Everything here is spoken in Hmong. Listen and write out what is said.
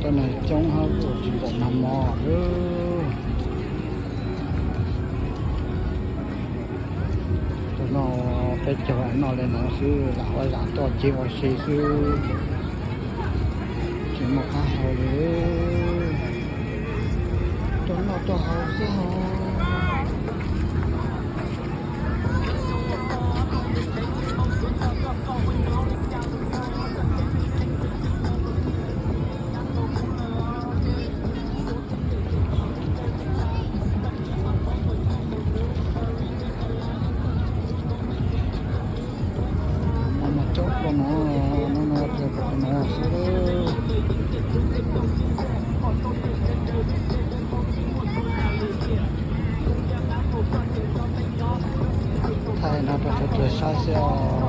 Cov no coob hab, tsis pom nag hmo lawm. Cov no peb caug noj li no xwb, lam ua zam toj ceg ua si xwb, tsis muaj qab hau li. Cov noj cov haus xwb os. No mas coob kawg no, no no tus no xwb. Thaij no rau sawv daws saib xwb os.